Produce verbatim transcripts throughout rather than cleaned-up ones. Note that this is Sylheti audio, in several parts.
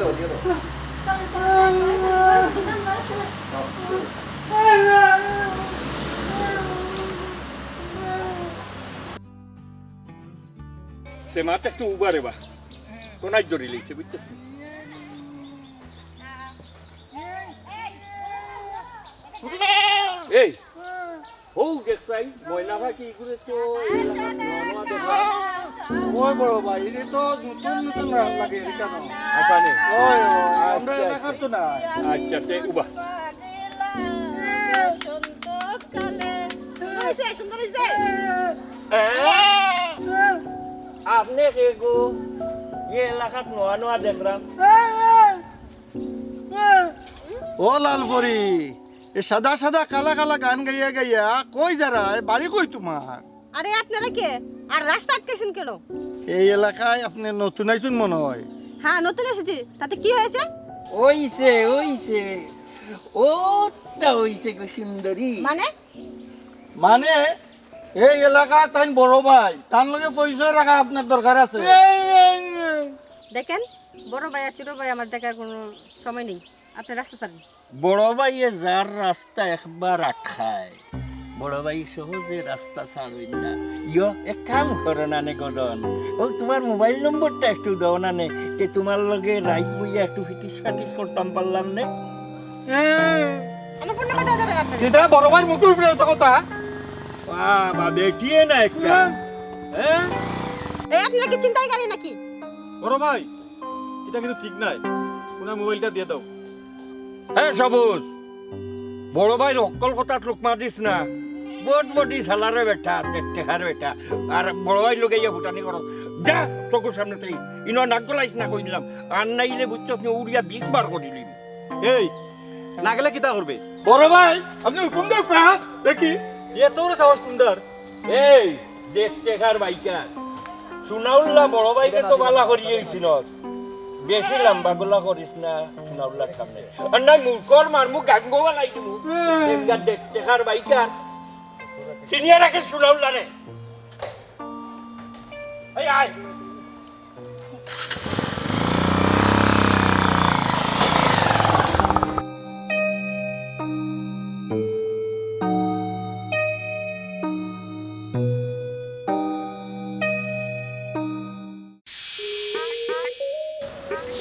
দাও, দিয়ে দাও। সে মাছ একটু উবারে বা, কোনায় ধরি লইছে, বুঝছস? এই, ও দেখছাই, ময়না পাখি ঘুরে তো। ওই বড় ভাই, এটা তো নতুন নতুন রান লাগে, এটা কেন? আচ্ছা, নে। ওই, ওই, আমরা আচ্ছা, এলাকার তো না। আচ্ছা, তে উবা। সুন্দর হইছে, সুন্দর হইছে। আপনি কে গো? এই এলাকাত নোয়া নোয়া দেখলাম। ও লালপরি, এ সাদা সাদা কালা কালা গান গাইয়া গাইয়া কই যারা? এ বাড়ি কই তোমার? আরে, আপনারা কে? আর রাস্তা আটকেছেন কেন? এই এলাকায় আপনি নতুন আইছুন মনে হয়। হ্যাঁ, নতুন এসেছি। তাতে কি হয়েছে? ওইছে, ওইছে। ওটা ওইছে গো সুন্দরী। মানে? মানে, এই এলাকার তাইন বড় ভাই, তার লগে পরিচয় রাখা আপনার দরকার আছে। দেখেন, বড় ভাই আর ছোট ভাই আমার দেখার কোনো সময় নেই। আপনি রাস্তা ছাড়েন। বড় ভাইয়ে যার রাস্তা একবার আটকায়, বড় ভাই সহজে রাস্তা ছাড়ইন না। ইয়ো, এক কাম করো না নে গদন, ও তোমার মোবাইল নম্বরটা একটু দাও না নে, তে তোমার লগে রাইত বইয়া একটু ফিটিস ফাটিস করতাম পারলাম নে। আমার ফোন নাম্বার দেওয়া যাবে না আপনার। কিতা বড় ভাইর মুখর উপরে অত কথা? বাবা, বেটিয়ে না একটা। হ্যাঁ? এই, আপনি কি ছিনতাইকারী নাকি? বড় ভাই, এটা কিন্তু ঠিক নাই। ওনার মোবাইলটা দিয়ে দাও। হ্যাঁ সবুজ, বড় ভাইর হক্কল কথাত লুকমা দিস না। বট বটি সালারে বেটা, দেড় টেকার বেটা। আর বড় ভাইর লগে ইয়া ফুটানি করো। যা, চকুর সামনে থাকি। ইনো নাক গলাইস না কই দিলাম। আর নাইলে বুঝছস নি উড়িয়া বিষ বার করিলিম। এই, না গেলে কিতা করবে? বড় ভাই, আপনি হুকুম দেউক্কা। দেখি। এত বড় সাহস তুমরার? এই, দেড় টেকার বাইকার। সুনাউল্লা বড় ভাইরে তো বালা করিয়া চিনস। বেশি লম্বা গলা করিস না সুনাউল্লার সামনে। আর নাই মুখর মারমু গাঙ্গো বালাই দিমু। এমগা দেড় টেকার বাইকার। চিনিয়া রাখিস সুনাউল্লারে। এই আয়।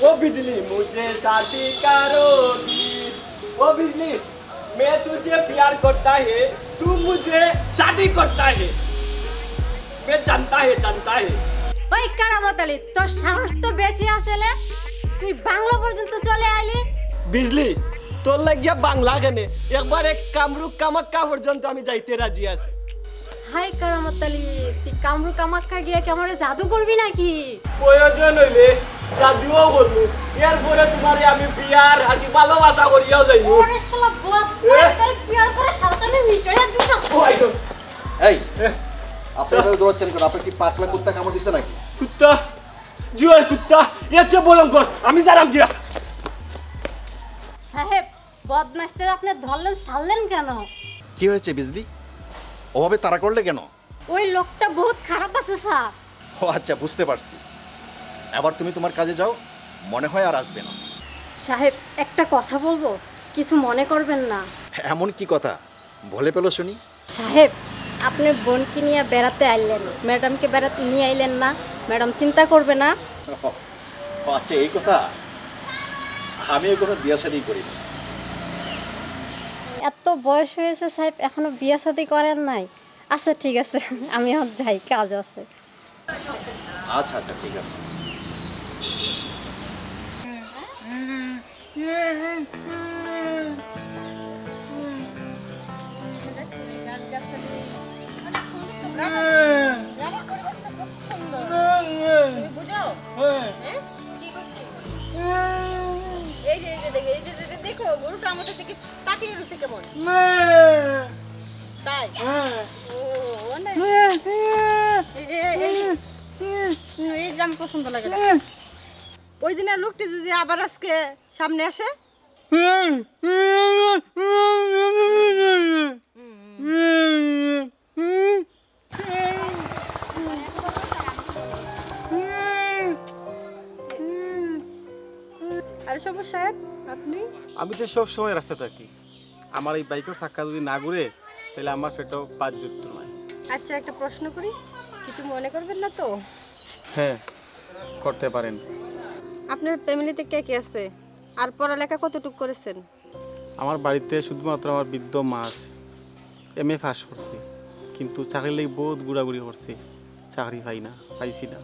ओ बिजली, मुझे शादी करोगी? ओ बिजली, मैं तुझे प्यार करता है, तू मुझे शादी करता है। मैं जानता है, जानता है। ওই কারামত আলী, তোর সাহস তো বেশি আছে রে। তুই বাংলা পর্যন্ত চলে আইলি। বিজলি, তোর লাগিয়া বাংলা কেনে? একবার এক কামরূপ কামাখ্যা পর্যন্ত আমি যাইতে রাজি আছি। হাই কারামত আলী, তুই কামরূপ কামাখ্যা গিয়া কি আমারে জাদু করবি নাকি? প্রয়োজন হইলে জাদুও করবো, এরপরে তোমারে আমি বিয়ার আর কি ভালোবাসা করিয়াও যাইবো। ওরে শালা বদমাশ, এ? তোর বিয়ার করে শালা আমি মিটাইয়া দিতাম। ও, আইডল। এই, এ? আপনি এভাবে দৌড়াচ্ছেন কেন? আপনার কি পাতলা কুত্তা কামড় দিছে নাকি? কুত্তা? জি ওই কুত্তা, এর চেয়ে ভয়ঙ্কর। আমি যারাম গিয়া। সাহেব, বদমাশটারে আপনি ধরলেন, ছাড়লেন কেন? কি হয়েছে বিজলি? ওভাবে তাড়া করলে কেন? ওই লোকটা বহুত খারাপ আছে স্যার। ও আচ্ছা, বুঝতে পারছি। এবার তুমি তোমার কাজে যাও, মনে হয় আর আসবে না। সাহেব, একটা কথা বলবো, কিছু মনে করবেন না। এমন কি কথা? বলে পেলো শুনি। সাহেব, আপনি বোনকে নিয়ে বেড়াতে আইলেন, ম্যাডামকে বেড়াতে নিয়ে আইলেন না, ম্যাডাম চিন্তা করবে না? ও আচ্ছা, এই কথা। আমি এই কথা বিয়া শাদী করি না। এত বয়স হয়েছে সাহেব, এখনো বিয়া শাদী করেন নাই? আচ্ছা ঠিক আছে, আমি এখন যাই, কাজ আছে। আচ্ছা আচ্ছা, ঠিক আছে। তুমি বুঝো? হ্যাঁ? কি করছি? এই যে, এই যে, দেখো, এই যে, যে, যে, দেখো, গরুটা আমাদের দিকে তাকিয়ে রয়েছে কেমন? তাই? ও, ও না। এই যে, এই, এই যে আমার পছন্দ লাগে না। ওই দিনের লোকটি যদি আবার আজকে সামনে আসে? আরে সবুজ সাহেব, আপনি? আমি তো সব সময় রাস্তায় থাকি। আমার এই বাইকর চাক্কা যদি না ঘুরে, তাহলে আমার পেটো ভাত জুটতো নায়। আচ্ছা, একটা প্রশ্ন করি, কিছু মনে করবেন না তো? হ্যাঁ, করতে পারেন। আপনার ফ্যামিলিতে কে কে আছে, আর পড়ালেখা কতটুকু করেছেন? আমার বাড়িতে শুধুমাত্র আমার বৃদ্ধ মা আছে। এমএ পাস করছি, কিন্তু চাকরির লাগি বহুত ঘুরাঘুরি করছি, চাকরি পাই না, পাইছি না।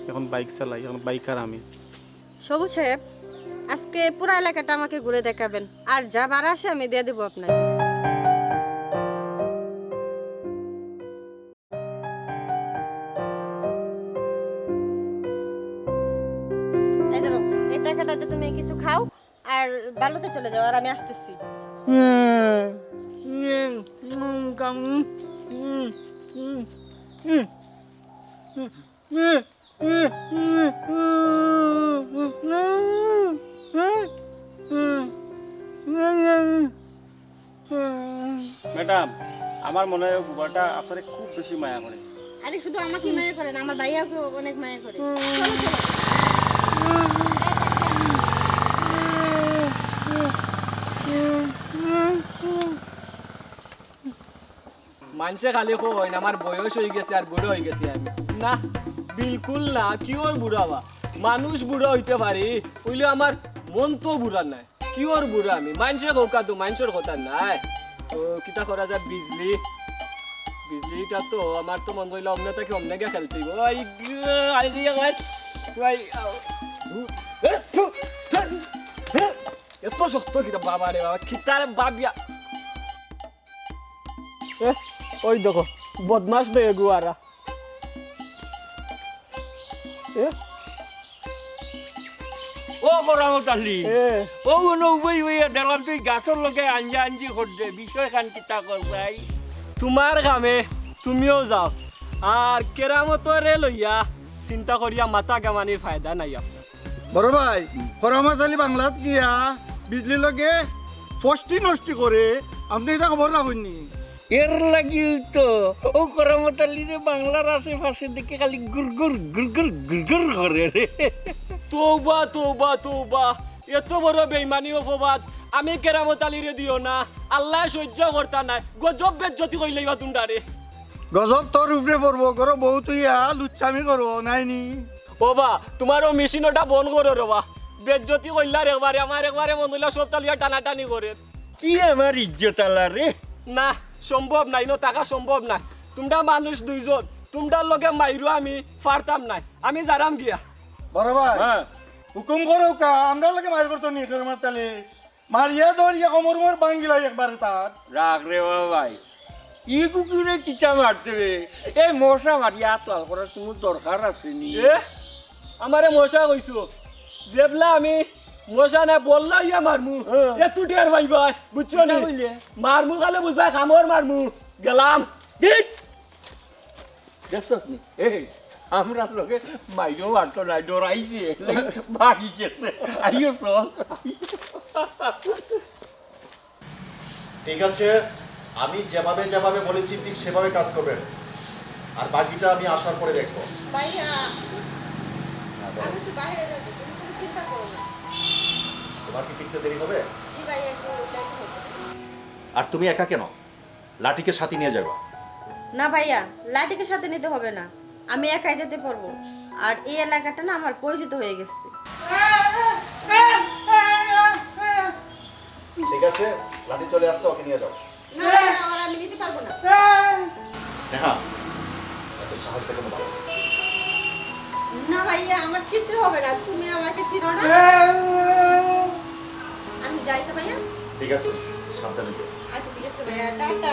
এখন বাইক চালাই, এখন বাইকার আমি। সবুজ সাহেব, আজকে পুরা এলাকাটা আমাকে ঘুরে দেখাবেন, আর যা ভাড়া আসে আমি দিয়ে দেবো আপনাকে। এই ধরো, এই টাকাটাতে তুমি কিছু খাও আর বালুতে চলে যাও, আর আমি আসতেছি। ম্যাডাম, আমার মনে হয় ও বুবাটা আপনারে খুব বেশি মায়া করে। আরে শুধু আমাকে মায়া করে না, আমার ভাইয়াকে অনেক মায়া করে। চলো, চলো। মানষে খালি কইন আমার বয়স অই গেছে আর বুড়া অই গেছি আমি। না, বিলকুল না, কিওর বুড়া বা? মানুষ বুড়া অইতে পারি, অইলে আমার মন তো বুড়া নায়। কিওর বুড়া আমি? মানষে কউকা তো, মানষর কথা নায়। তো কিতা করা যায়? বিজলি, বিজলিটা তো আমার তো মন কইলা অমনে থাকি অমনে গিয়া খেলতে অইবো। ওই, আই দিয়া ভাই, ভাই, আও। এ, থু, থু, থু। এত শক্ত কিতা বাবা রে বাবা, কিতা রে বাবিয়া। এ, ওই দেখো, বদমাশ দে এগুয়ারা। এ? ও করামত আলী, এ। ও উনো উবই উইয়া দেখলাম তুই গাছর লগে আঞ্জা আঞ্জি করছে, বিষয় খান কিতা কর ভাই? তোমার কামে তুমিও যাও, আর কেরামতরে লইয়া চিন্তা করিয়া মাথা ঘামানির ফায়দা নাই আপনার। বড় ভাই, করামত আলী বাংলাত গিয়া বিজলির লগে ফষ্টি নষ্টি করে, আপনে ইতা খবর রাখইন নি? এর লাগিউ তো ও করামত আলীরে বাংলার আশেপাশে দেখি খালি গুরগুর, গুরগুর, গুরগুর করে রে। তৌবা, তৌবা, তৌবা। এত বড় বেইমানি অপবাদ আমি কেরামত আলীরে দিও না। আল্লায় সইজ্য করতা নায়। গজব বেজ্জতি করিলাইবা তুমরারে। গজব তোর উপরে পড়বো, ঘরো বউ তুইয়া লুচ্চামি করো, নায় নি? ও বা, তোমার ও মেশিন ওটা বন্ধ করো রে বা। বেজ্জতি করিলার একবারে, আমার একবারে মন অইলা সবতা লইয়া টানাটানি করের। কি আমার ইজ্জত আলা রে? না, সম্ভব নায়, ইনো থাকা সম্ভব নায়। তুমরা মানুষ দুইজন, তুমরার লগে মাইরো আমি পারতাম নায়, আমি যাইরাম গিয়া। বড় ভাই, হ্যাঁ। হুকুম করউক্কা, আমরার লগে মাইর করতো নি, করামত আলী। মারিয়া ধরিয়া কোমর মোর ভাঙ্গিলাই একবারে তার। রাখ রে বাবা ভাই, ই কুকুরে কিতা মারতে রে? এই মশা মারিয়া আত লাল করার কোনো দরকার আছে নি? এ? আমারে মশা কইছো? যেবলা আমি মশা না বললা ইয়া মারমু। হ্যাঁ। এ তুই টের পাইবায়, বুঝছো নি? কিতা কইলে? মারমু খালি বুঝবায়, কামড় মারমু। গেলাম। দিন। দেখছস নি? এই, আমরার লগে মাইরো মারতো নায়, ডরাইছে, ভাগি গেছে। আইও চল। ঠিক আছে, আমি যেভাবে যেভাবে বলেছি ঠিক সেভাবে কাজ করবেন, আর বাকিটা আমি আসার পরে দেখবো। ভাইয়া, হ্যাঁ, বলো। আমি একটু বাইরে যাবো, তুমি কোনো চিন্তা করো না। তোমার কি ফিরতে দেরি হবে? জি ভাইয়া, একটু লেট হবে। আর তুমি একা কেন? লাঠিকে সাথে নিয়ে যাবা। না ভাইয়া, লাঠিকে সাথে নিতে হবে না, আমি একাই যেতে পারবো। আর এই এলাকাটা না আমার পরিচিত হয়ে গেছে। ঠিক আছে, লাঠি চলে আসছে, ওকে নিয়ে যাও। না ভাইয়া, আর আমি নিতে পারবো না। স্নেহা, এত সাহস দেখে মনে হয়। না ভাইয়া, আমার কিচ্ছু হবে না, তুমি আমাকে চিনো না। আমি যাই তো ভাইয়া। ঠিক আছে, সাবধানে যেও। আচ্ছা, ঠিক আছে ভাইয়া, টাটা।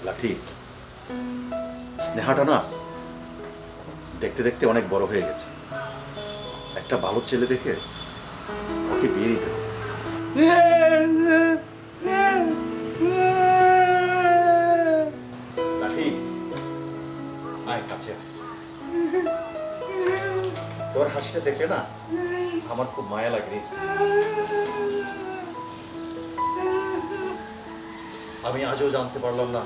লাঠি, স্নেহাটা না দেখতে দেখতে অনেক বড় হয়ে গেছে। একটা ভালো ছেলে দেখে ওকে বিয়ে দিতে হবে। লাঠি, আয় কাছে আয়। তোর হাসিটা দেখলে না আমার খুব মায়া লাগে রে। আমি আজও জানতে পারলাম না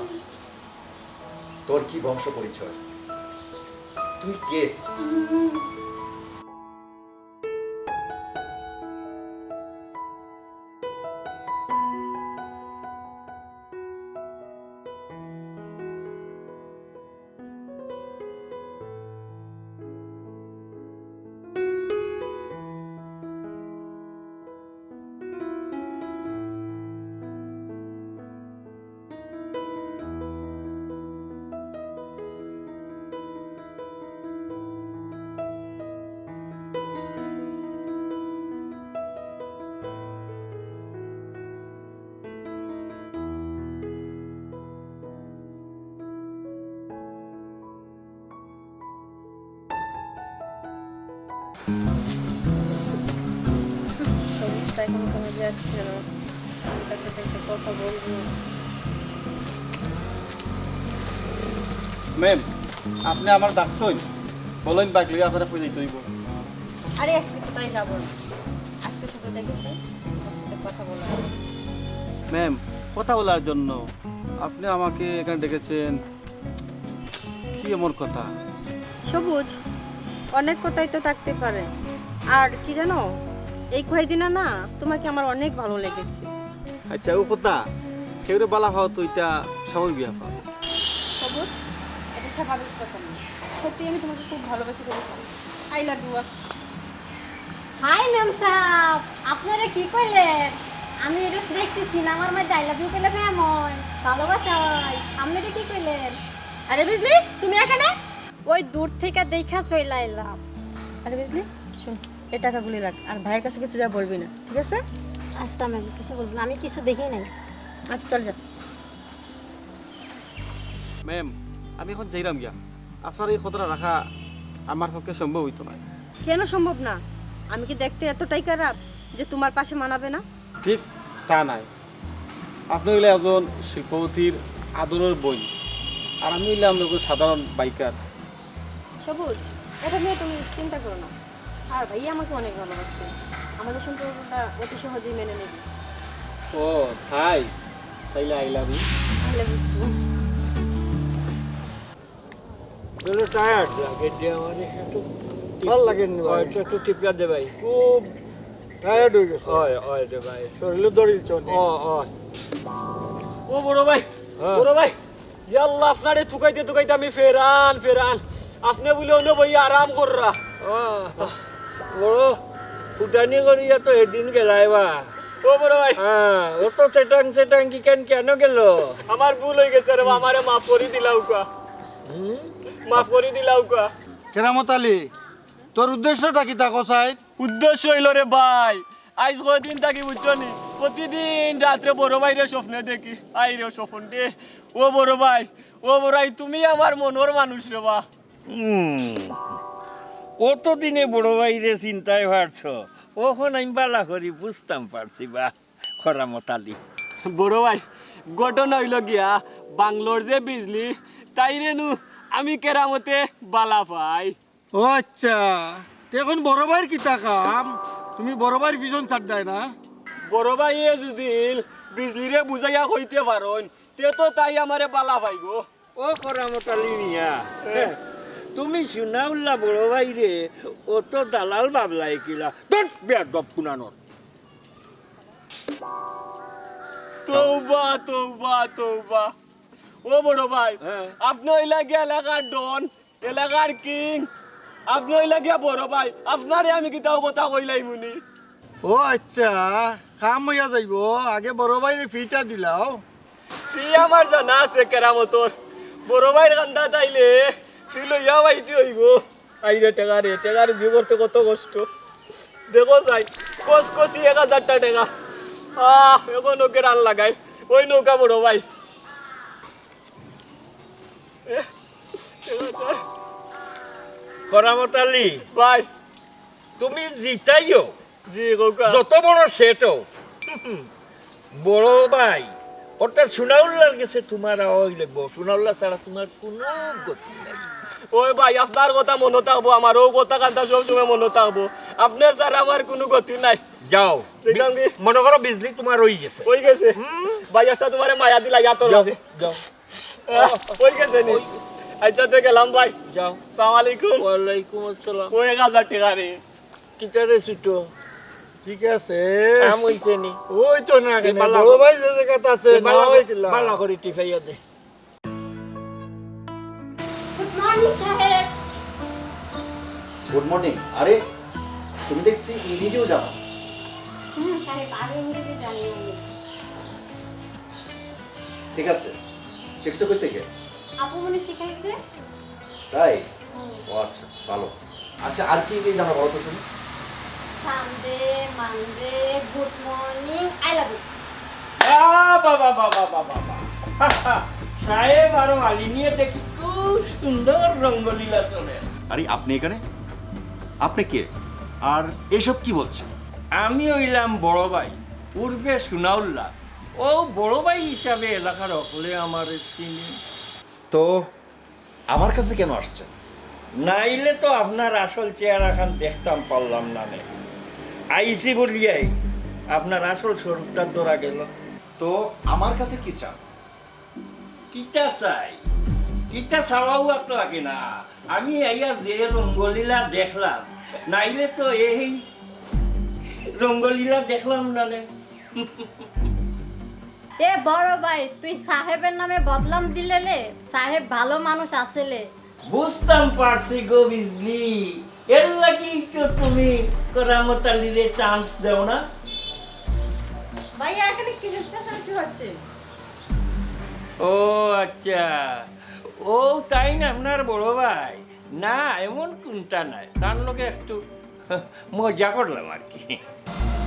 তোর কি বংশ পরিচয়। তুমি কে? অবস্থা এখন কোনো যাচ্ছে না। আমি তার সাথে একটা কথা বলবো। ম্যাম, আপনি আমার ডাকছইন? বলেন, বাইক লইয়া আপনারা কই যাইতে হইব? আরে, আজকে কোথায় যাবো না, আজকে শুধু দেখেছি, ওর সাথে কথা বলার। ম্যাম, কথা বলার জন্য আপনি আমাকে এখানে ডেকেছেন, কি এমন কথা? সবুজ, অনেক কথাই তো থাকতে পারে। আর কি জানো, এই কয়দিনে না তোমাকে আমার অনেক ভালো লেগেছে। আচ্ছা, ও কথা, কেউরে বালা পাও তো এটা স্বাভাবিক ব্যাপার। সবুজ, এটা স্বাভাবিক কথা না। সত্যি আমি তোমাকে খুব ভালোবাসি, বলে। I love you. Hi ma'am সাহেব, আপনারা কি কইলেন? আমি এটা দেখছি সিনেমার মধ্যে আই লাভ ইউ কইলে ম্যাম হয়, ভালোবাসা হয়। আপনি এটা কি কইলেন? আরে বিজলি, তুমি এখানে? ওই দূর থেকে দেখা চলে আইলাম। আরে বিজলি, শোন, এই টাকাগুলি রাখ, আর ভাইয়ের কাছে কিছু যা বলবি না, ঠিক আছে? আচ্ছা ম্যাম, কিছু বলবো না, আমি কিছু দেখি নাই। আচ্ছা, চল যা। ম্যাম, আমি এখন যাইরাম গিয়া। আপনার এই কথাটা রাখা আমার পক্ষে সম্ভব হইতো না। কেন সম্ভব না? আমি কি দেখতে এতটাই খারাপ যে তোমার পাশে মানাবে না? ঠিক তা নাই। আপনি হইলে একজন শিল্পপতির আদরের বোন, আর আমি হইলাম একজন সাধারণ বাইকার। সবুজ, এটা নিয়ে তুমি চিন্তা করো না। আর ভাইয়া আমাকে অনেক ভালোবাসে, আমাদের সম্পর্কটা অতি সহজেই মেনে নেবে। ও, তাই? তাইলে I love you. I love you too. Tired লাগে যে আমার একটু। ভালো লাগে নি ভাই? একটু টিপা দে ভাই। খুব টায়ার্ড হয়ে গেছে। ওই, ওই রে ভাই। শরীরে দড়ি চলে। ও, ও। ও বড় ভাই, হ্যাঁ। বড় ভাই, ইয়াল্লা, আপনারে তুকাইতে তুকাইতে আমি ফেরান, ফেরান। আপনি বুলে অনো বই আরাম কররা। ও, বড় ফুটানি করিয়া তো এদিন গেলাইবা। ও বড় ভাই। হ্যাঁ, ও তো সেটাং সেটাং কি কেন, কেন গেল? আমার ভুল হয়ে গেছে রে বা, আমারে মাফ করি দিলাউকা। হুম? মাফ করি দিলাউকা। কেরামত আলী, তোর উদ্দেশ্যটা কিতা কছাইন? উদ্দেশ্য হইল রে ভাই, আইজ কয়দিন থাকি বুঝছো নি, প্রতিদিন রাত্রে বড় ভাইরে স্বপ্নে দেখি। আই রে স্বপন রে, ও বড় ভাই, ও বড় ভাই, তুমি আমার মনর মানুষ রে বা। হুম, অতদিনে বড় ভাইরে চিনতায় পারছো, অখন আমি বালা করি বুঝতাম পারছি বা। করামত আলী। বড় ভাই, ঘটনা হইল গিয়া, বাংলোর যে বিজলি, তাইরে নু আমি কেরামতে বালা পাই। ও আচ্ছা, তে এখন বড় ভাইর কিতা কাম? তুমি বড় ভাইর পিছন ছাড় দেয় না? বড় ভাইয়ে যদি বিজলিরে বুঝাইয়া কইতে পারইন, তে তো তাই আমারে বালা পাইবো। ও করামত আলী মিয়া, তুমি সুনাউল্লা বড় ভাইরে অত দালাল ভাবলায় কিলা? ধুর, বেয়াদব কুনানোর। তৌবা, তৌবা, তৌবা। ও বড় ভাই, হ্যাঁ। আপনি অইলা গিয়া এলাকার ডন, এলাকার কিং। আপনি অইলা গিয়া বড় ভাই, আপনারে আমি কিতাও কথা কইলাইমুনি। ও আচ্ছা, কাম হইয়া যাইবো, আগে বড় ভাইরে ফিটা দিলাও। ফি আমার জানা আছে কেরামতর, বড় ভাইর কান্দাত আইলে ফি লইয়া আইতে অইবো। আইরে টেকা রে, টেকার জোগাড় করতে কত কষ্ট। দেখো চাই, কচকচি এক হাজারটা টেকা। আহ, এখন ওকে রান লাগাই। ওই নৌকা বড় ভাই। এ, টেকা চাই। করামত আলী। ভাই। তুমি জিতাইও। জি, কউক্কা। যত বড় সেট হও, বড় ভাই, অর্থাৎ সুনাউল্লার গেছে তোমার আওয়া লাগবো। সুনাউল্লা ছাড়া তোমার কোনো গতি নাই। ওই ভাই, আপনার কথা মনো থাকবো, আমার ও কথা কান্তা সব সময় মনো থাকবো। আপনি ছাড়া আমার কোনো গতি নাই। যাও। দেখলাম কি? মনে করো বিজলি তোমার হই গেছে। হই গেছে? হুম। ভাই, একটা তোমারে মায়া দিলা, ইয়াতর যাও, মাঝে। যাও। আহ, হই গেছে নি? ওই আচ্ছা, তে গেলাম ভাই। যাও। সালাম আলাইকুম। ওয়ালাইকুম আসসালাম। ওই এক হাজার টেকা রে। কিতা রে ছুটো? ঠিক আছে। কাম অইছে নি? ওই তো না, এ কেনে? বালা বড় ভাই যে জাগাত আছে, এ বালা না হয় কিলা? বালা করি টিপাইয়া দে। গুড মর্নিং সাহেব। Good morning. আরে, তুমি দেখছি ইংরেজিও জানো। হুম সাহেব, আরো ইংরেজি জানি আমি। ঠিক আছে, শিখছো কই থেকে? আপু মনে শিখাইছে। তাই? হুম। ও আচ্ছা, ভালো। আচ্ছা, আর কি কি জানো বলো তো শুনি। Sunday, Monday, good morning, I love you. বাহ, বাহ, বাহ। সাহেব আরো মালিনীয়ে দেখি খুব সুন্দর রঙ্গলীলা চলে। আরে, আপনি এখানে? আপনি কে? আর এসব কি বলছেন? আমি অইলাম বড় ভাই, উর্ফে সুনাউল্লাহ। ও বড় ভাই হিসাবে এলাকার হকলে আমারে চিনে। তো আমার কাছে কেন আসছেন? নাইলে তো আপনার আসল চেহারাখান দেখতাম পারলাম না নে। আইছি বলিয়াই আপনার আসল স্বরূপটা ধরা গেল। তো আমার কাছে কি চান? কিতা চাই? কিতা চাওয়াও আর লাগে না। আমি আইয়া যে রঙ্গলীলা দেখলাম, নাইলে তো এই রঙ্গলীলা দেখলাম না নে। এ বড় ভাই, তুই সাহেবের নামে বদনাম দিলে রে। সাহেব ভালো মানুষ আসলে। বুঝতাম পারছি গো বিজলি, এর লাগি তো তুমি করামত আলীরে চান্স দেও না। ভাইয়া, এখানে কিসের চেঁচামেচি হচ্ছে? ও আচ্ছা, ও তাইন আপনার বড় ভাই? না, এমন কুনটা নাই, তার লগে একটু মজা করলাম আর কি।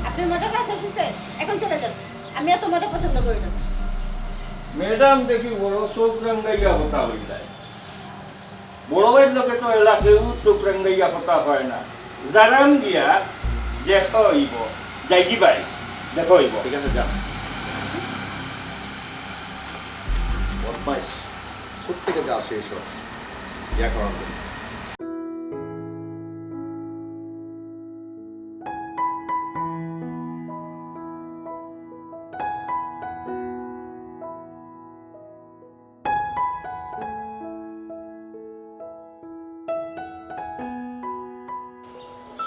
আপনি মজা করা শেষ হয়েছে, এখন চলে যান। আমি এত মজা পছন্দ করি না। ম্যাডাম দেখি বড় চোখ রাঙ্গাইয়া কথা কইলায়। বড় ভাইর লগে তো এলা কেউ চোখ রাঙ্গাইয়া কথা কয় না। যারাম গিয়া দেখা অইব, যাইগি ভাই, দেখা অইব। ঠিক আছে, যান। বদমাইশ, কোত্থেকে যে আসে এসব ইয়া করার জন্য?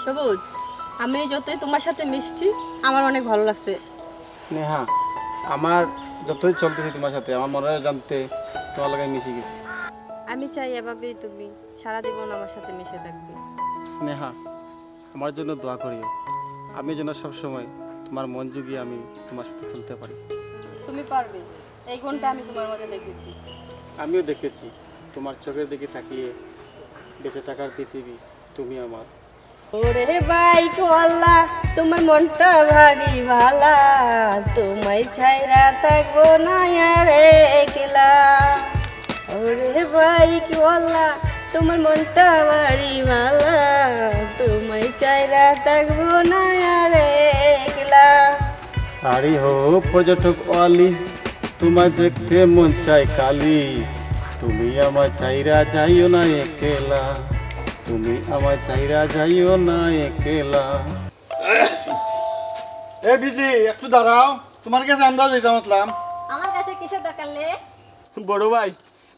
সবুজ, আমি যতই তোমার সাথে মিশছি, আমার অনেক ভালো লাগছে। স্নেহা, আমার যতই চলতেছি তোমার সাথে, আমার মনে হয় জানতে তোমার লগে মিশে গেছি। আমি চাই এভাবেই তুমি সারা জীবন আমার সাথে মিশে থাকবে। স্নেহা, আমার জন্য দোয়া করিও, আমি যেন সবসময় তোমার মন জুগিয়ে আমি তোমার সাথে চলতে পারি। তুমি পারবে, এই গুণটা আমি তোমার মধ্যে দেখেছি। আমিও দেখেছি, তোমার চোখের দিকে তাকিয়ে বেঁচে থাকার পৃথিবী তুমি আমার। ওরে বাইকওয়ালা, তোমার মনটা ভারী ভালা, তোমায় ছাইরা থাকবো না আর একলা। ওরে বাইকওয়ালা, তোমার মনটা ভারী ভালা, তোমায় ছাইরা থাকবো না আর একলা। আরে হো পর্যটক ওয়ালি, তোমায় দেখতে মন চায় খালি, তুমি আমায় ছাইরা যাইও না একলা, তুমি আমায় ছাইরা যাইও না একলা। এ বিজি, একটু দাঁড়াও, তোমার কাছে আমরাও যাইতাম আসলাম। আমার কাছে কিসের দরকার লে? বড় ভাই,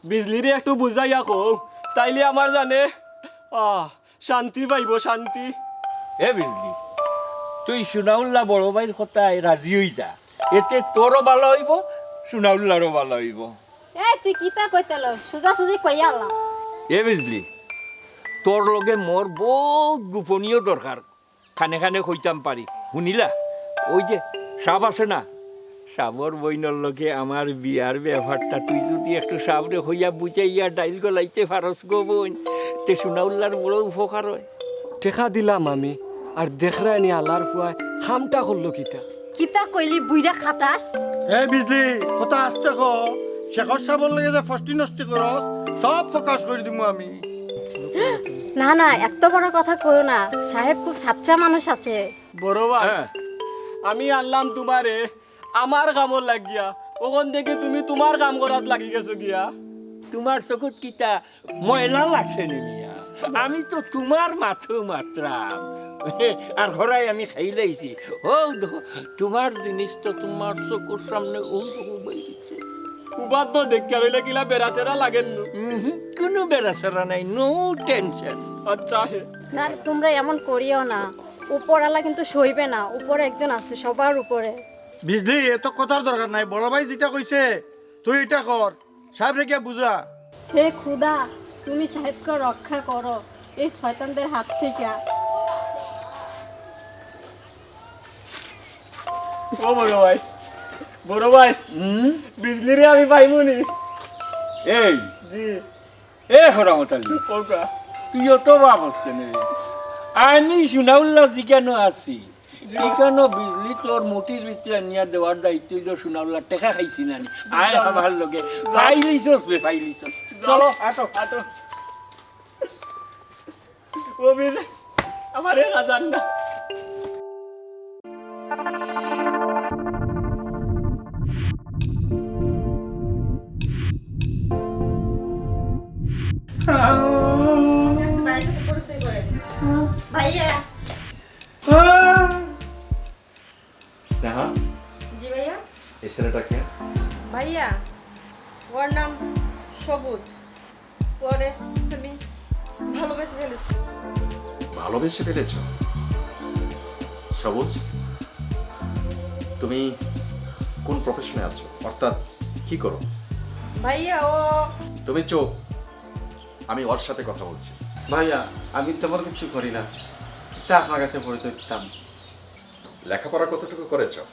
বিজলিরে একটু বুঝাইয়া কও, তাইলে আমার জানে, আহ, শান্তি পাইবো, শান্তি। এ বিজলি, তুই সুনাউল্লা বড় ভাইর কথায় রাজি অই যা, এতে তোরও ভালা অইবো, সুনাউল্লারও ভালা অইবো। এই, তুই কিতা কইতে লো? সুজাসুজি কইয়া আলা। এ বিজলি, তোর লগে মোর বউত গোপনীয় দরকার। খানে খানে কইতাম পারি। হুনিলা, ওই যে সাব আছে না, সাবর বইনর লগে আমার বিয়ার ব্যাপারটা তুই যুদি একটু সাবরে কইয়া বুঝাইয়া ডাইল গলাইতে পারস গো বইন, তে সুনাউল্লার বড় উপকার অয়। টেকা দিলাম আমি, আর দেখরায়নি আলার ফুয়ায় কামটা করলো কিতা? কিতা কইলি বুইড়া খাটাস? এ বিজলি, কথা আস্তে ক। শেখর সাবর লগে যে ফষ্টি নষ্টি করস, সব প্রকাশ করি দিমু আমি। না, না, এত বড় কথা কইও না। সাহেব খুব সাচ্চা মানুষ আছে। বড় ভাই, হ্যাঁ। আমি আনলাম তোমারে আমার কামর লাগিয়া, অখন দেখি তুমি তোমার কাম করাত লাগি গেছো গিয়া। তোমার চকুত কিতা ময়লা লাগছে নি মিয়া? আমি তো তোমার মাত্র মাতরাম। আর হরাই আমি খাইলাইছি। ও দেখো, তোমার জিনিস তো তোমার চকুর সামনে উবাই দিছে। উবাদ তো দেখিয়া রইলে কিলা বেড়াছেড়া লাগের নু। কোনো বেড়াছেড়া নাই, no tension। আচ্ছা। না, তোমরা এমন করিও না, উপরআলা কিন্তু সইবে না, উপরে একজন আছে সবার উপরে। বিজলি, এত কথার দরকার নাই, বড় ভাই যেটা কইছে তুই এটা কর, সাহেবরে গিয়া বুঝা। হে খুদা, তুমি সাহেবকে রক্ষা করো এই শয়তানদের হাত থেকে। ও বড় ভাই, বড় ভাই, হুম? বিজলিরে আমি পাইমুনি? এই, জি। এ হরামত আলী, ওকা। তুই অত ভাবস কেনে রে? আমি সুনাউল্লা যেখানো আছি, জি। এখানো বিজলি তোর মুঠির ভিতরে আনিয়া দেওয়ার দায়িত্ব অইলো সুনাউল্লা, টেকা খাইছি না নি? আয় আমার লগে, ফাইলিছস বে, ফাইলিছস। চলো, আটো, আটো। ও বিজলি, আমার এক হাজার না। ভাইয়া। স্নেহা? জি ভাইয়া। এই ছেলেটা কে? ভাইয়া, ওর নাম সবুজ। ওরে আমি ভালোবেসে ফেলেছি। ভালোবেসে ফেলেছো? সবুজ, তুমি কোন প্রফেশনে আছো? অর্থাৎ কি করো? ভাইয়া, ও তুমি চুপ, আমি ওর সাথে কথা বলছি। ভাইয়া, আমি তেমন কিছু করি না, তা আপনার কাছে পরিচয় দিতাম। লেখাপড়া কতটুকু করেছো?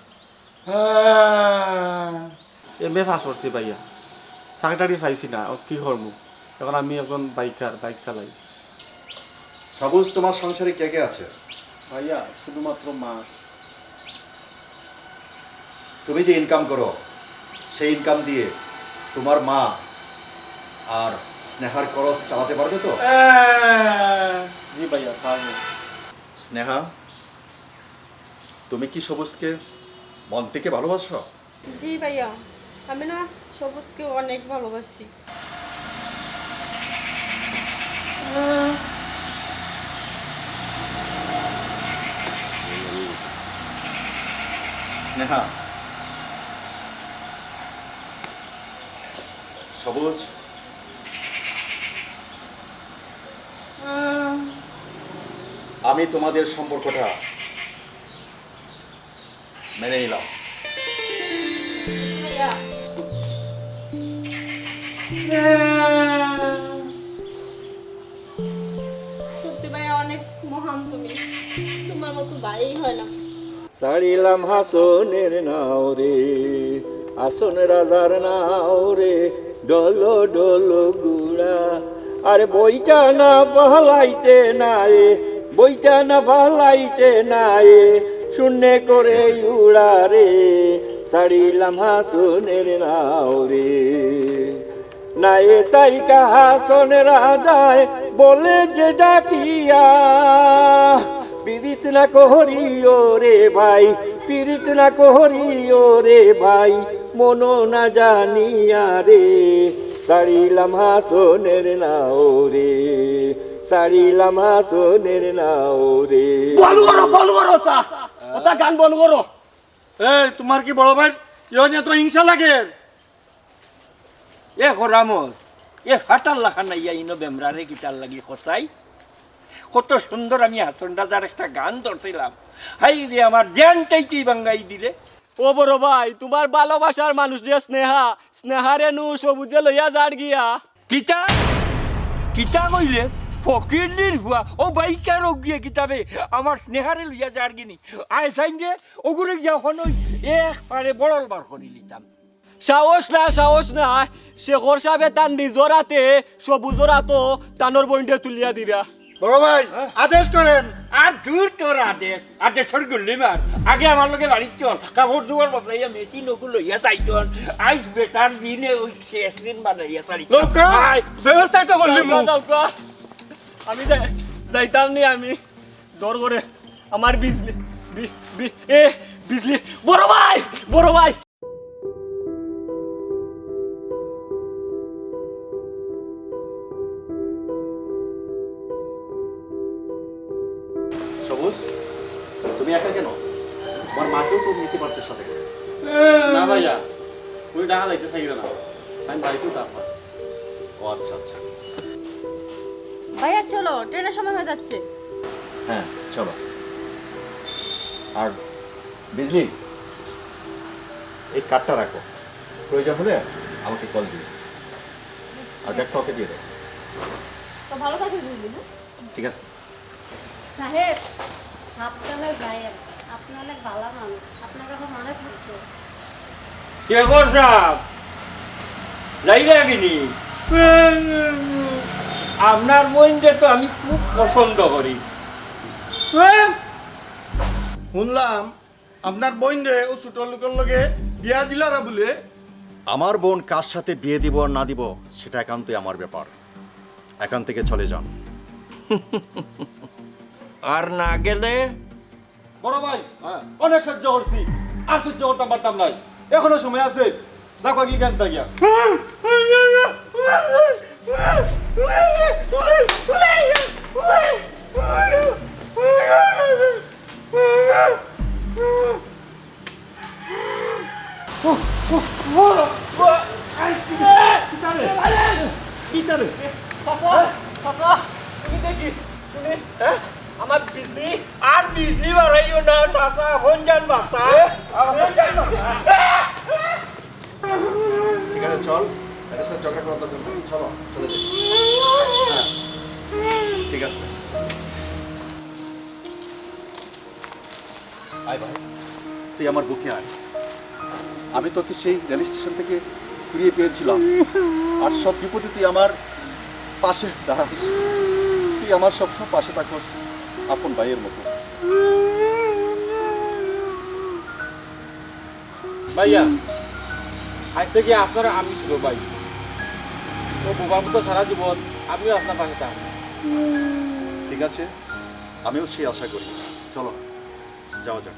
এমএ পাস করছি ভাইয়া, চাকরি টাকরি পাইছি না, ও কি করমু? এখন আমি এখন বাইকার, বাইক চালাই। সবুজ, তোমার সংসারে কে কে আছে? ভাইয়া, শুধুমাত্র মা আছে। তুমি যে ইনকাম করো, সেই ইনকাম দিয়ে তোমার মা আর স্নেহার খরচ চালাতে পারবে তো? জি ভাইয়া, পারবো। স্নেহা, তুমি কি সবুজকে মন থেকে ভালোবাসো? জি ভাইয়া, আমি না সবুজকে অনেক ভালোবাসি। স্নেহা, সবুজ, আমি তোমাদের সম্পর্কটা মেনে নিলাম। ভাইয়া। সত্যি ভাইয়া, অনেক মহান তুমি, তোমার মতো ভাই হয় না। ছাড়িলাম হাসনের নাও রে, হাসন রাজার নাও রে, ডলো ডলো ঘুড়া। আর বইটা না বালাইতে নায়, বইটা না বালাইতে নায়, শূন্যে করে উড়া রে, ছাড়িলাম হাসনের নাও রে। নায়ে তাইকা হাসন রাজায় বলে যে ডাকিয়া, পিরিত না করিও রে ভাই, পিরিত না করিও রে ভাই, মনো না জানিয়া রে, ছাড়িলাম হাসনের নাও রে, ছাড়িলাম হাসনের নাও রে। বন্ধ করো, বন্ধ করো, ওটা, ওটা গান বন্ধ করো। এই, তোমার কি বড় ভাই ইয়ে নিয়ে তোমার হিংসা লাগে? এ হরামর, এ ফাটার লাখান আইয়া ইনো বেমরারে কিতার লাগি খসাই? কত সুন্দর আমি হাসন রাজার একটা গান ধরছিলাম। হায় রে, আমার জ্ঞানটাই তুই ভাঙ্গাই দিলে। ও বড় ভাই, তোমার ভালোবাসার মানুষ যে স্নেহা, স্নেহারে নু সবুজে লইয়া যার গিয়া। কিতা? কিতা কইলে? ফকিরনির ফুয়া, ও বাইকার গিয়ে কিতাবে আমার স্নেহারে লইয়া যার গিনি। আয় সাইন যে, ওগুরে গিয়া হনই একবারে বড়ল বার করি লিতাম। সাহস না, সাহস না। শেখর সাবে তার নিজর আতে সবুজর আতো তানর বইনরে তুলিয়া দিরা। বড় ভাই, হ্যাঁ? আদেশ করেন। আর দূর তোর আদেশ, আদেশর গুল্লি মার। আগে আমার লগে বাড়িত চল, কাপড় চোপড় বদলাইয়া মেশিন ওগুলো লইয়া যাইতন। আইজ বেটার দিনে ওই শেষ দিন বানাইয়া চালি। নৌকা, আয়। ব্যবস্থা একটা করলি নৌকা, মু। নৌকা। আমি যাই-, যাইতাম নি আমি। দর করে আমার বিজলি, বি-, বি-, এ, বিজলি, বড় ভাই, বড় ভাই। সবুজ, তুমি একা কেন? তোমার মাকেও তো নিতে পারতে সাথে করে। না ভাইয়া, উনি ঢাকা যাইতে চাইবে না, আমি বাড়িতেও তারপর। ও আচ্ছা, আচ্ছা। ভাইয়া, চলো, ট্রেনের সময় হয়ে যাচ্ছে। হ্যাঁ, চলো। আর বিজলি, এই কার্ডটা রাখো, প্রয়োজন হলে আমাকে কল দিও। আর ব্যাগটা ওকে দিয়ে দাও। তো ভালো থাকিস, বিজলি, হ্যাঁ? ঠিক আছে। সাহেব, সাবধানে যাইয়েন। আপনি অনেক ভালা মানুষ, আপনার কথা মনে থাকবে। শেখর সাব, যাইরা কিনি? আপনার বইনরে তো আমি খুব পছন্দ করি। হুনলাম আপনার বইনরে অউ ছোট লোকর লগে বিয়া দিলারা বুলে। আমার বোন কার সাথে বিয়ে দিব আর না দিব, সেটা একান্তই আমার ব্যাপার। এখান থেকে চলে যান। আর না গেলে? বড় ভাই, হ্যাঁ। অনেক সহ্য করছি, আর সহ্য করতাম পারতাম নাই। এখনো সময় আছে, দেখো কি জ্ঞান গিয়া। কিতারে? কিতারে? চাচা, চাচা, তুমি দেখি, তুমি, হ্যাঁ? আমার বিজলি, আর বিজলি বাড়াইও না, চাচা, হন জান বাচ্চা। আমার হন জান বাচ্চা। ঠিক আছে, চল, এদের সাথে ঝগড়া করার দরকার নেই। চলো, চলে যাই। হ্যাঁ, ঠিক আছে। আয় ভাই, তুই আমার বুকে আয়। আমি তোকে সেই রেল স্টেশন থেকে ফিরিয়ে পেয়েছিলাম, আর সব বিপদে তুই আমার পাশে দাঁড়াস। তুই আমার সবসময় পাশে থাকস, আপন ভাইয়ের মতো। ভাইয়া, আজ থেকে আপনারা আমি ছোট ভাই। ও বোবার মতো সারা জীবন আমিও আপনার পাশে থাকবো। ঠিক আছে, আমিও সেই আশা করি। চলো, যাওয়া যাক।